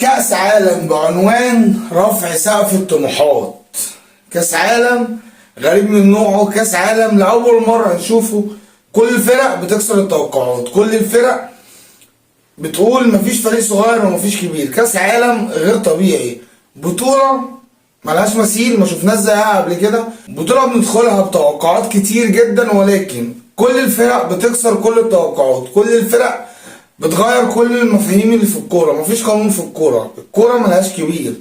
كأس عالم بعنوان رفع سقف الطموحات. كأس عالم غريب من نوعه، كأس عالم لأول مرة نشوفه. كل الفرق بتكسر التوقعات، كل الفرق بتقول مفيش فريق صغير ومفيش كبير. كأس عالم غير طبيعي، بطولة ملهاش مثيل، ما شفناش زيها قبل كده. بطولة بندخلها بتوقعات كتير جدا، ولكن كل الفرق بتكسر كل التوقعات، كل الفرق بتغير كل المفاهيم اللي في الكورة. مفيش قانون في الكورة، الكورة ملهاش كبير،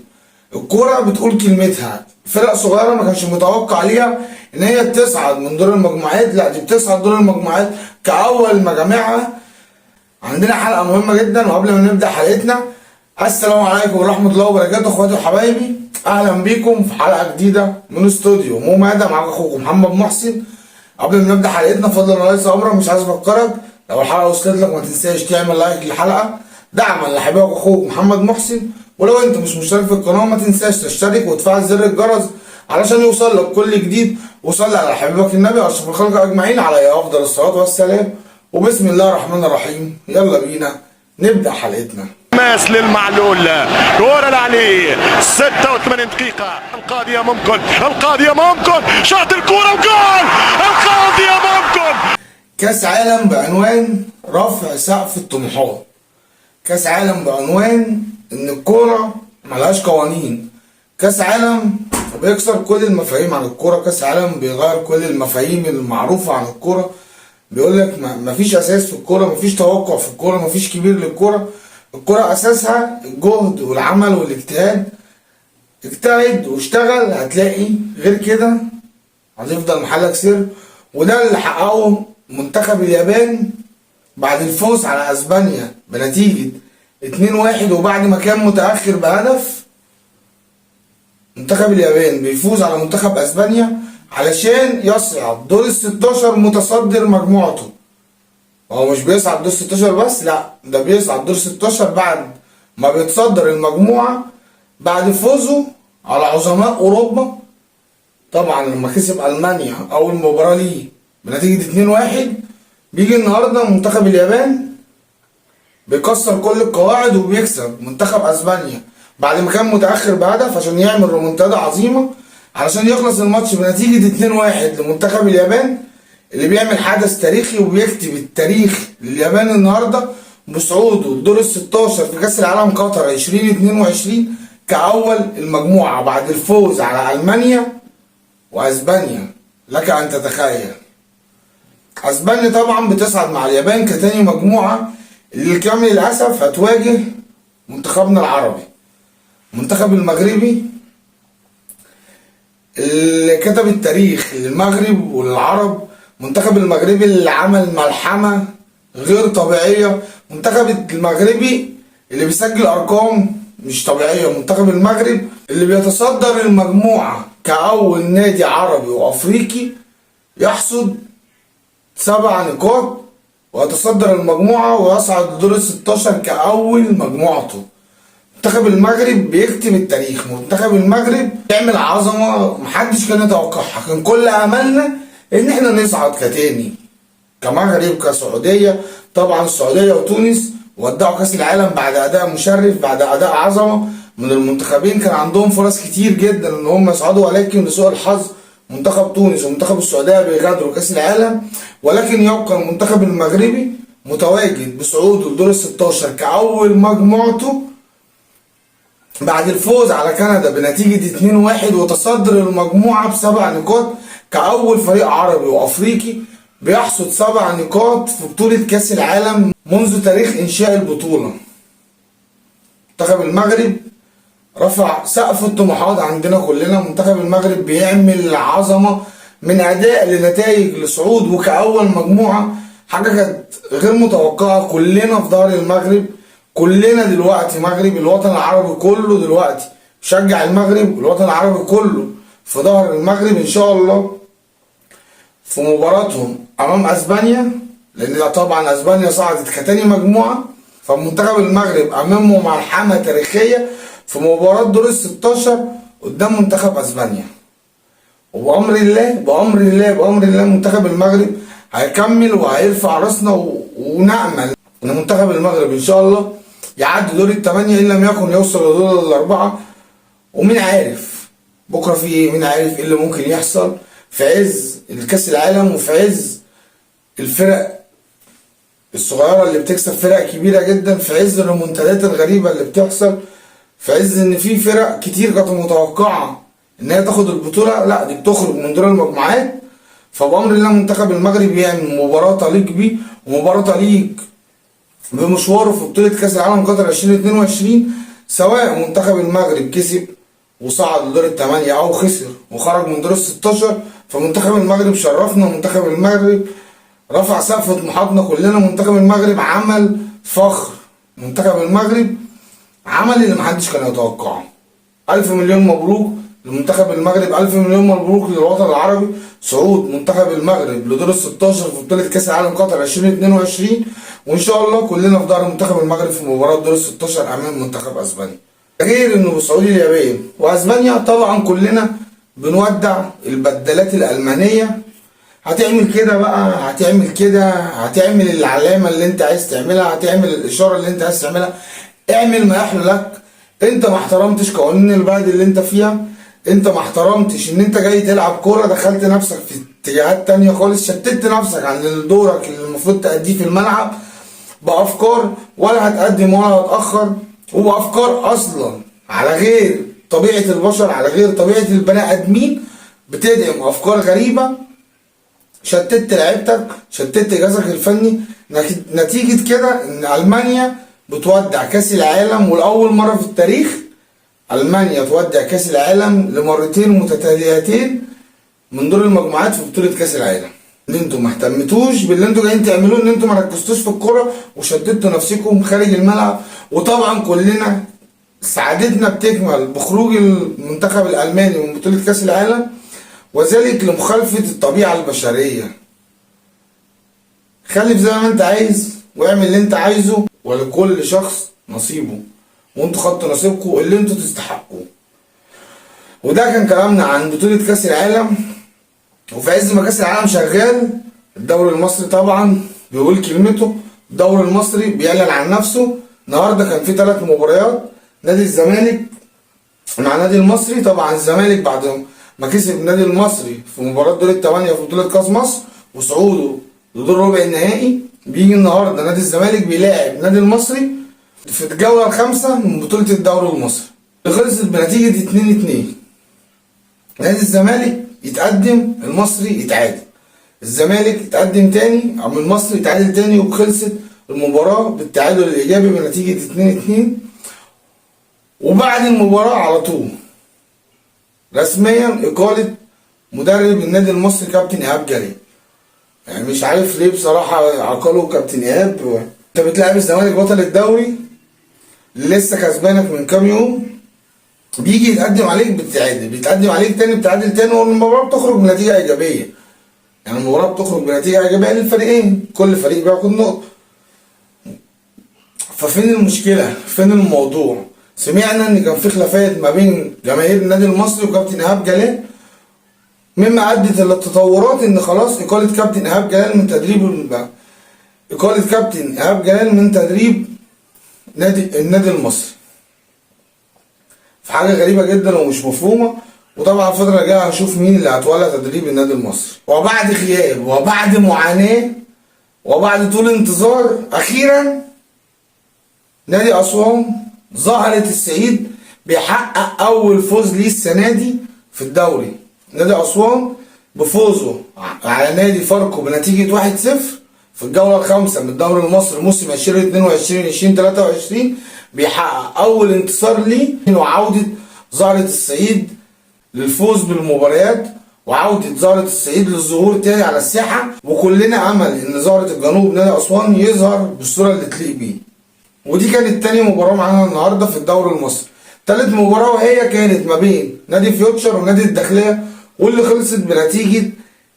الكورة بتقول كلمتها. فرق صغيرة ما كانش متوقع ليها ان هي تصعد من دور المجموعات، لا دي بتصعد دور المجموعات كأول مجاميعها. عندنا حلقة مهمة جدا، وقبل ما نبدأ حلقتنا، السلام عليكم ورحمة الله وبركاته اخواتي وحبايبي، اهلا بيكم في حلقة جديدة من استوديو مو مادة. معاك اخوكم محمد محسن. قبل ما نبدأ حلقتنا فضلا وليس امرا، مش عايز افكرك لو الحلقة وصلت لك ما تنساش تعمل لايك للحلقة دعما لحبيبك اخوك محمد محسن، ولو انت مش مشترك في القناة ما تنساش تشترك وتفعل زر الجرس علشان يوصل لك كل جديد. وصلي على حبيبك النبي اشرف الخلق اجمعين عليه افضل الصلاة والسلام. وبسم الله الرحمن الرحيم، يلا بينا نبدأ حلقتنا. ماس للمعلول، كرة لعلي، 86 دقيقة، القاضية ممكن، القاضية ممكن، شاط الكرة وجول، القاضية ممكن. كاس عالم بعنوان رفع سقف الطموحات، كاس عالم بعنوان ان الكورة ملهاش قوانين، كاس عالم بيكسر كل المفاهيم عن الكورة، كاس عالم بيغير كل المفاهيم المعروفة عن الكورة. بيقول لك مفيش اساس في الكورة، مفيش توقع في الكورة، مفيش كبير للكورة. الكورة اساسها الجهد والعمل والاجتهاد. اجتهد واشتغل هتلاقي، غير كده هتفضل محلك سر. وده اللي حققه منتخب اليابان بعد الفوز على اسبانيا بنتيجة 2-1، وبعد ما كان متأخر بهدف. منتخب اليابان بيفوز على منتخب اسبانيا علشان يصعد دور ال 16 متصدر مجموعته. هو مش بيصعد دور 16 بس، لا ده بيصعد دور 16 بعد ما بيتصدر المجموعة بعد فوزه على عظماء اوروبا. طبعا لما كسب المانيا اول مباراة ليه بنتيجة 2-1، بيجي النهارده منتخب اليابان بيكسر كل القواعد وبيكسب منتخب اسبانيا بعد ما كان متاخر بهدف عشان يعمل رومونتادا عظيمة علشان يخلص الماتش بنتيجة 2-1 لمنتخب اليابان، اللي بيعمل حدث تاريخي وبيكتب التاريخ لليابان النهارده بصعوده لدور ال 16 في كاس العالم قطر 2022 كأول المجموعة بعد الفوز على ألمانيا وأسبانيا. لك أن تتخيل، أسبانيا طبعا بتصعد مع اليابان كتاني مجموعة، اللي كمان للأسف هتواجه منتخبنا العربي، منتخب المغربي اللي كتب التاريخ للمغرب وللعرب، منتخب المغربي اللي عمل ملحمة غير طبيعية، منتخب المغربي اللي بيسجل أرقام مش طبيعية، منتخب المغرب اللي بيتصدر المجموعة كأول نادي عربي وأفريقي يحصد 7 نقاط ويتصدر المجموعة ويصعد لدور ال 16 كأول مجموعته. منتخب المغرب بيكتب التاريخ، منتخب المغرب بيعمل عظمة محدش كان يتوقعها. كان كل أملنا إن احنا نصعد كتاني كمغرب كسعودية. طبعا السعودية وتونس ودعوا كأس العالم بعد أداء مشرف، بعد أداء عظمة من المنتخبين. كان عندهم فرص كتير جدا إن هم يصعدوا، ولكن لسوء الحظ منتخب تونس ومنتخب السعودية بيغادروا كأس العالم. ولكن يبقى المنتخب المغربي متواجد بصعوده لدور ال 16 كأول مجموعته بعد الفوز على كندا بنتيجة 2-1 وتصدر المجموعة ب7 نقاط كأول فريق عربي وأفريقي بيحصد 7 نقاط في بطولة كأس العالم منذ تاريخ إنشاء البطولة. منتخب المغرب رفع سقف الطموحات عندنا كلنا. منتخب المغرب بيعمل عظمة من أداء لنتائج لصعود وكأول مجموعة، حاجة كانت غير متوقعة. كلنا في ظهر المغرب، كلنا دلوقتي مغرب، الوطن العربي كله دلوقتي شجع المغرب، الوطن العربي كله في ظهر المغرب إن شاء الله في مباراتهم أمام أسبانيا، لأن طبعا أسبانيا صعدت كتاني مجموعة. فمنتخب المغرب أمامه ملحمة تاريخية في مباراة دور ال 16 قدام منتخب أسبانيا. وبأمر الله، بأمر الله، بأمر الله منتخب المغرب هيكمل وهيرفع راسنا، ونأمل إن منتخب المغرب إن شاء الله يعدي دور الثمانية ان لم يكن يوصل لدور الاربعة. ومين عارف بكره في ايه، مين عارف ايه اللي ممكن يحصل في عز الكاس العالم وفي عز الفرق الصغيرة اللي بتكسب فرق كبيرة جدا، في عز الريمونتادات الغريبة اللي بتحصل، في عز ان في فرق كتير كانت متوقعه ان هي تاخد البطولة، لا دي بتخرج من دور المجموعات. فبامر الله منتخب المغرب يعمل مباراة تليق بيه ومباراة تليق بمشواره في بطوله كاس العالم قطر 2022، سواء منتخب المغرب كسب وصعد لدور الثمانية او خسر وخرج من دور ال16. فمنتخب المغرب شرفنا، منتخب المغرب رفع سقف طموحاتنا كلنا، منتخب المغرب عمل فخر، منتخب المغرب عمل اللي محدش كان يتوقعه. ألف مليون مبروك لمنتخب المغرب، ألف مليون مبروك للوطن العربي، صعود منتخب المغرب لدور ال16 في بطولة كأس العالم قطر 2022، وإن شاء الله كلنا في ظهر منتخب المغرب في مباراة دور ال16 أمام منتخب أسبانيا. غير إنه بصعود اليابان وأسبانيا طبعا كلنا بنودع البدلات الألمانية. هتعمل كده بقى، هتعمل كده، هتعمل العلامة اللي انت عايز تعملها، هتعمل الإشارة اللي انت عايز تعملها، اعمل ما يحلو لك. انت ما احترمتش قوانين البلد اللي انت فيها، انت ما احترمتش ان انت جاي تلعب كورة، دخلت نفسك في اتجاهات تانية خالص، شتت نفسك عن دورك اللي المفروض تأدية في الملعب بأفكار ولا هتقدم ولا هتأخر، وبأفكار أصلا على غير طبيعة البشر، على غير طبيعة البني آدمين، بتدعم أفكار غريبة. شتت لعيبتك، شتت جهازك الفني. نتيجة كده ان المانيا بتودع كاس العالم، ولاول مرة في التاريخ المانيا تودع كاس العالم لمرتين متتاليتين من دور المجموعات في بطولة كاس العالم. ان انتوا ما اهتمتوش باللي انتوا جايين تعملوه، ان انتوا ما ركزتوش في الكرة وشتتوا نفسكم خارج الملعب. وطبعا كلنا سعادتنا بتكمل بخروج المنتخب الالماني من بطولة كاس العالم، وذلك لمخالفة الطبيعة البشرية. خلف زي ما انت عايز واعمل اللي انت عايزه، ولكل شخص نصيبه، وانتوا خدتوا نصيبكم اللي انتوا تستحقوه. وده كان كلامنا عن بطولة كأس العالم. وفي عز ما كأس العالم شغال، الدوري المصري طبعا بيقول كلمته، الدوري المصري بيعلن عن نفسه. النهارده كان في 3 مباريات، نادي الزمالك مع نادي المصري. طبعا الزمالك بعد ما كسب النادي المصري في مباراة دور الثمانية في بطولة كأس مصر وصعوده لدور ربع النهائي، بيجي النهارده نادي الزمالك بيلاعب نادي المصري في الجولة الخامسة من بطولة الدوري المصري، خلصت بنتيجة 2-2. نادي الزمالك يتقدم، المصري يتعادل، الزمالك يتقدم تاني، عم المصري يتعادل تاني، وخلصت المباراة بالتعادل الإيجابي بنتيجة 2-2. وبعد المباراة على طول رسميا إقالة مدرب النادي المصري كابتن إيهاب جلال. يعني مش عارف ليه بصراحة عقلوا كابتن إيهاب. أنت بتلاعب الزمالك بطل الدوري اللي لسه كسبانك من كام يوم، بيجي يتقدم عليك بتتعادل، بيتقدم عليك تاني بتعادل تاني، والمباراة بتخرج بنتيجة إيجابية. يعني المباراة بتخرج بنتيجة إيجابية للفريقين، كل فريق بياخد نقطة. ففين المشكلة؟ فين الموضوع؟ سمعنا ان كان في خلافات ما بين جماهير النادي المصري وكابتن ايهاب جلال، مما ادت الى التطورات ان خلاص اقاله كابتن ايهاب جلال من تدريب، اقاله كابتن ايهاب جلال من تدريب النادي المصري. في حاجة غريبة جدا ومش مفهومه. وطبعا الفترة الجاية هنشوف مين اللي هتولى تدريب النادي المصري. وبعد غياب وبعد معاناة وبعد طول انتظار، اخيرا نادي اسوان زهرة السعيد بيحقق اول فوز ليه السنة دي في الدوري. نادي اسوان بفوزه على نادي فاركو بنتيجة 1-0 في الجولة الخامسة من الدوري المصري موسم 2022 2023، بيحقق اول انتصار ليه، وعوده زهرة السعيد للفوز بالمباريات، وعوده زهرة السعيد للظهور تاني على الساحة. وكلنا امل ان زهرة الجنوب نادي اسوان يظهر بالصورة اللي تليق بيه. ودي كانت تاني مباراة معانا النهارده في الدوري المصري. تالت مباراة وهي كانت ما بين نادي فيوتشر ونادي الداخلية، واللي خلصت بنتيجة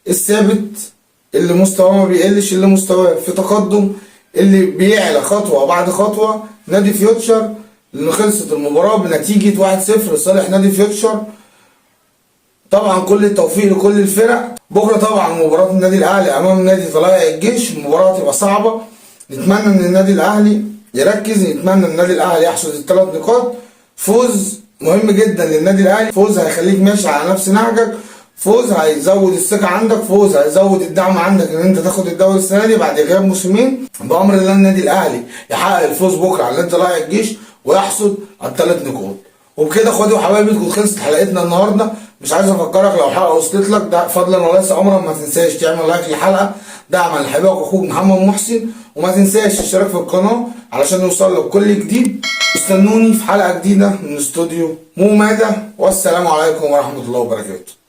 الثابت اللي مستواه ما بيقلش، اللي مستواه في تقدم، اللي بيعلى خطوة بعد خطوة، نادي فيوتشر، اللي خلصت المباراة بنتيجة 1-0 لصالح نادي فيوتشر. طبعا كل التوفيق لكل الفرق. بكرة طبعا مباراة النادي الأهلي أمام نادي طلائع الجيش، المباراة هتبقى صعبة. نتمنى من النادي الأهلي يركز. نتمنى النادي الاهلي يحصد ال3 نقاط. فوز مهم جدا للنادي الاهلي، فوز هيخليك ماشي على نفس نهجك، فوز هيزود الثقة عندك، فوز هيزود الدعم عندك ان انت تاخد الدوري السنة دي بعد غياب موسمين. بامر الله النادي الاهلي يحقق الفوز بكره على النادي طلائع الجيش ويحصد ال3 نقاط. وبكده اخواتي وحبايبي تكون خلصت حلقتنا النهارده. مش عايز افكرك، لو الحلقة وصلت لك ده فضلا وليس امرا ما تنساش تعمل like للحلقة دعما لحبيبك واخوك محمد محسن، وما تنساش تشترك في القناة علشان يوصل لك كل جديد. استنوني في حلقة جديدة من استوديو مو ماده، والسلام عليكم ورحمة الله وبركاته.